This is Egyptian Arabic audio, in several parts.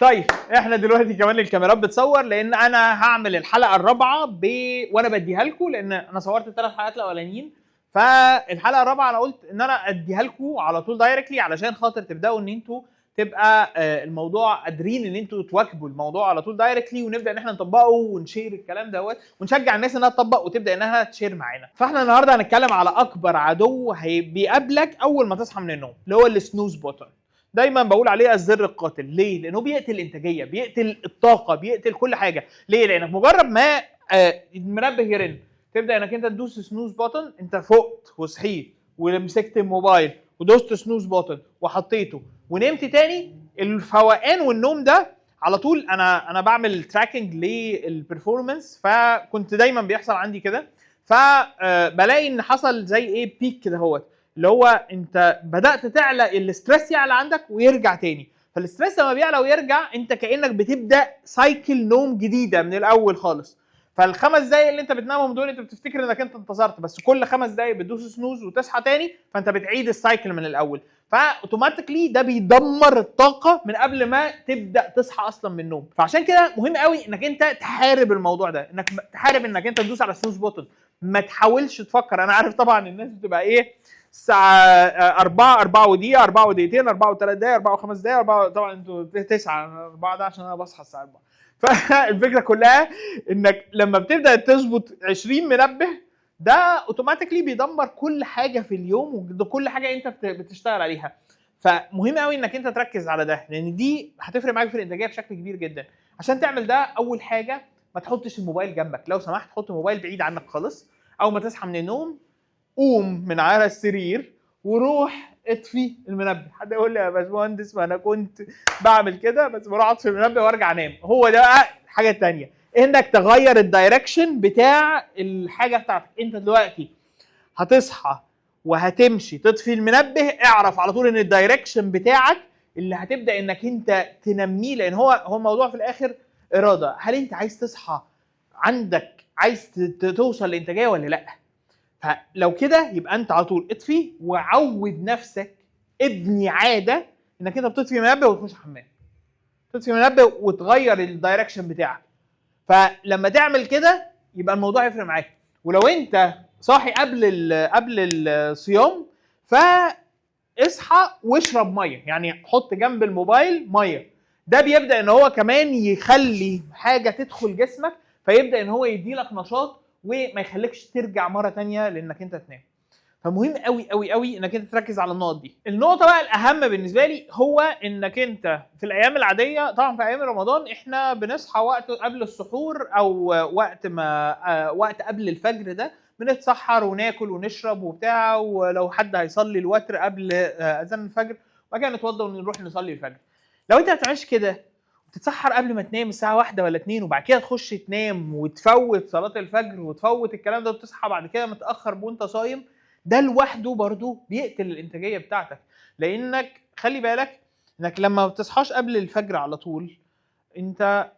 طيب، احنا دلوقتي كمان الكاميرات بتصور، لان انا هعمل الحلقة الرابعة وانا بديها لكم، لان انا صورت الثلاث حلقات الاولانيين. فالحلقة الرابعة انا قلت ان انا اديها لكم على طول directly، علشان خاطر تبداوا ان انتوا تبقى الموضوع قادرين ان انتوا تواكبوا الموضوع على طول directly، ونبدا ان احنا نطبقه ون share الكلام دوت، ونشجع الناس انها تطبق وتبدا انها ت share معانا. فاحنا النهارده هنتكلم على اكبر عدو هي بيقابلك اول ما تصحى من النوم، اللي هو ال snooze button. دايما بقول عليه الزر القاتل. ليه؟ لانه بيقتل الانتاجيه، بيقتل الطاقه، بيقتل كل حاجه. ليه؟ لانك مجرد ما المنبه يرن تبدا انك انت تدوس snooze button. انت فقت وصحيت ومسكت الموبايل ودوست snooze button وحطيته ونمت تاني. الفوقان والنوم ده على طول، انا بعمل tracking لل performance، فكنت دايما بيحصل عندي كده، فبلاقي ان حصل زي ايه؟ peak كده هوت، اللي هو انت بدات تعلى، ال stress يعلى عندك ويرجع تاني. فال stress لما بيعلى ويرجع، انت كانك بتبدا cycle نوم جديدة من الاول خالص. فالخمس دقايق اللي انت بتنامهم دول، انت بتفتكر انك انت انتظرت، بس كل 5 دقايق بتدوس snooze وتصحى تاني، فانت بتعيد ال cycle من الاول. ف automatically ده بيدمر الطاقة من قبل ما تبدا تصحى اصلا من النوم. فعشان كده مهم قوي انك انت تحارب الموضوع ده، انك تحارب انك انت تدوس على snooze button. ما تحاولش تفكر. انا عارف طبعا الناس بتبقى ايه، الساعة 4، 4 ودقيقة، 4 ودقيقتين، 4 و3 دقايق، 4 و5 دقايق، 4. طبعا انتوا 9، 4 ده عشان انا بصحى الساعة 4. فالفكرة كلها انك لما بتبدا تظبط 20 منبه، ده automatically بيدمر كل حاجة في اليوم وكل حاجة انت بتشتغل عليها. فمهم قوي انك انت تركز على ده، لان دي هتفرق معاك في الانتاجية بشكل كبير جدا. عشان تعمل ده، اول حاجة ما تحطش الموبايل جنبك. لو سمحت حط الموبايل بعيد عنك خالص. اول ما تصحى من النوم، قوم من على السرير وروح اطفي المنبه. حد يقول لي: يا باشمهندس، ما انا كنت بعمل كده، بس بروح اطفي المنبه وارجع انام. هو ده بقى الحاجة الثانيه، انك تغير ال direction بتاع الحاجة بتاعتك. انت دلوقتي هتصحى وهتمشي تطفي المنبه، اعرف على طول ان ال direction بتاعك اللي هتبدا انك انت تنميه، لان هو هو الموضوع في الاخر اراده. هل انت عايز تصحى عندك، عايز توصل لانتاجيه ولا لا؟ فلو كده يبقى انت على طول اطفي وعود نفسك، ابني عادة انك انت بتطفي منبه وتخش الحمام، تطفي منبه وتغير ال direction بتاعك. فلما تعمل كده يبقى الموضوع يفرق معاك. ولو انت صاحي قبل الصيام، فاصحى واشرب ميه، يعني حط جنب الموبايل ميه. ده بيبدا ان هو كمان يخلي حاجة تدخل جسمك، فيبدا ان هو يدي لك نشاط وما يخليكش ترجع مرة تانية لانك انت تنام. فمهم قوي قوي قوي انك انت تركز على النقط دي. النقطة بقى الاهم بالنسبة لي هو انك انت في الايام العاديه، طبعا في ايام رمضان احنا بنصحى وقت قبل السحور او وقت ما وقت قبل الفجر، ده بنتسحر وناكل ونشرب وبتاع، ولو حد هيصلي الوتر قبل اذان الفجر، وبعد كده نتوضى ونروح نصلي الفجر. لو انت ما بتعملش كده وتتسحر قبل ما تنام الساعة 1 ولا 2، وبعد كده تخش تنام وتفوت صلاة الفجر وتفوت الكلام ده، وتصحى بعد كده متاخر وانت صايم، ده لوحده برضو بيقتل الانتاجية بتاعتك. لانك خلي بالك انك لما ما بتصحاش قبل الفجر على طول، انت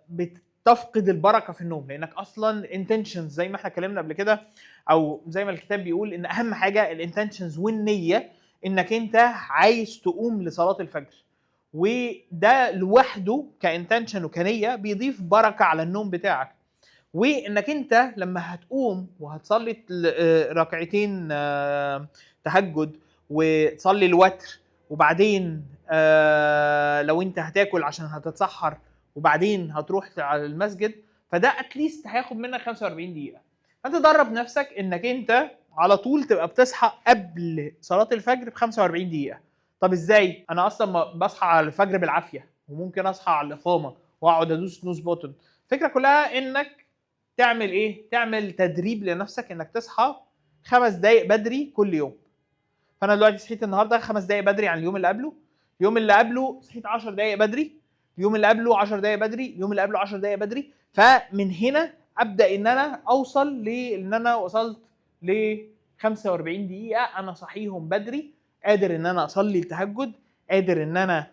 بتفقد البركة في النوم، لانك اصلا intentions، زي ما احنا اتكلمنا قبل كده او زي ما الكتاب بيقول، ان اهم حاجة ال intentions والنيه، انك انت عايز تقوم لصلاة الفجر، وده لوحده ك intention وكنيه بيضيف بركة على النوم بتاعك. وانك انت لما هتقوم وهتصلي ركعتين تهجد وتصلي الوتر، وبعدين لو انت هتاكل عشان هتتسحر، وبعدين هتروح على المسجد، فده at least هياخد منك 45 دقيقه. فانت درب نفسك انك انت على طول تبقى بتصحى قبل صلاة الفجر ب 45 دقيقه. طب ازاي؟ انا اصلا بصحى على الفجر بالعافيه، وممكن اصحى على الاقامة واقعد ادوس snooze button. الفكرة كلها انك تعمل ايه؟ تعمل تدريب لنفسك انك تصحى 5 دقايق بدري كل يوم. فانا دلوقتي صحيت النهارده 5 دقايق بدري عن اليوم اللي قبله، اليوم اللي قبله صحيت 10 دقايق بدري، اليوم اللي قبله 10 دقايق بدري، اليوم اللي قبله 10 دقايق بدري. فمن هنا ابدا ان انا اوصل لان انا وصلت ل 45 دقيقة انا صحيهم بدري، قادر ان انا اصلي التهجد، قادر ان انا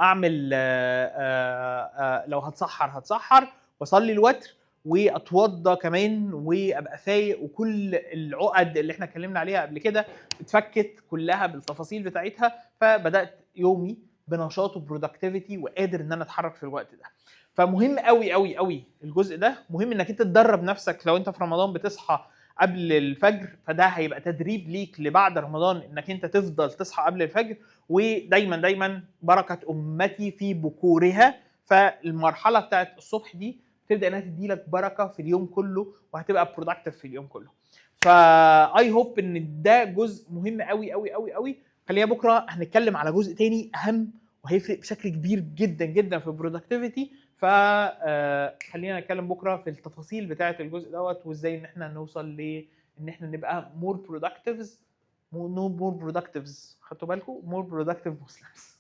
اعمل لو هتسحر هتسحر واصلي الوتر واتوضى كمان وابقى فايق، وكل العقد اللي احنا اتكلمنا عليها قبل كده اتفكت كلها بالتفاصيل بتاعتها. فبدات يومي بنشاط و productivity وقادر ان انا اتحرك في الوقت ده. فمهم قوي قوي قوي الجزء ده. مهم انك انت تدرب نفسك. لو انت في رمضان بتصحى قبل الفجر، فده هيبقى تدريب ليك لبعد رمضان انك انت تفضل تصحى قبل الفجر. ودايما دايما بركة امتي في بكورها، فالمرحله بتاعت الصبح دي تبدا انها تدي لك بركة في اليوم كله، وهتبقى productive في اليوم كله. ف I hope ان ده جزء مهم قوي قوي قوي قوي. خلينا بكره هنتكلم على جزء تاني اهم وهيفرق بشكل كبير جدا جدا في ال productivity. فخلينا نتكلم بكره في التفاصيل بتاعه الجزء دوت، وازاي ان احنا نوصل ل ان احنا نبقى more productives، more productives، خدتوا بالكم؟ more productive Muslims.